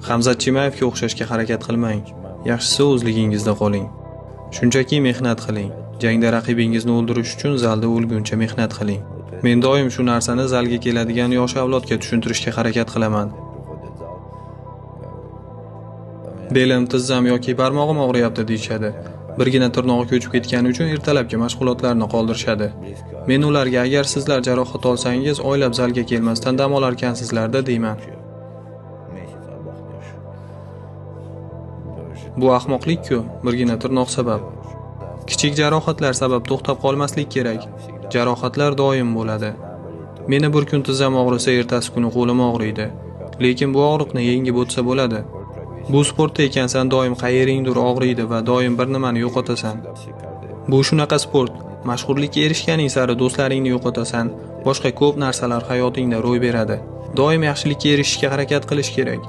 Hamzat Chimayevga o'xshashga harakat qilmang. Yaxshisi o'zligingizda qoling. Shunchaki mehnat qiling. Jangda raqibingizni o'ldirish uchun zalda o'lguncha mehnat qiling. Men doim shu narsani zalga keladigan yosh avlodga tushuntirishga harakat qilaman. Belim, tizzam yoki barmog'im og'riyapti deyishadi. Birgina tirnog'i ko'chib ketgani uchun ertalabki mashg'ulotlarni qoldirishadi. Men ularga agar sizlar jarohat olsangiz, oylab zalga kelmasdan dam olarkansizlarda deyman. Bu ahmoqlik-ku, birgina tirnoq sabab. Kichik jarohatlar sabab to'xtab qolmaslik kerak. Jarohatlar doim bo'ladi. Meni bir kun tizzam og'risa, ertasi kuni qo'lim og'riydi. Lekin bu og'riqni yengib o'tsa bo'ladi. Bu sportda ekansan, doim qayeringdir og'riydi va doim bir nimani yo'qotasan. Bu shunaqa sport. Mashhurlikka erishganing sari do'stlaringni yo'qotasan. Boshqa ko'p narsalar hayotingda ro'y beradi. Doim yaxshilikka erishishga harakat qilish kerak.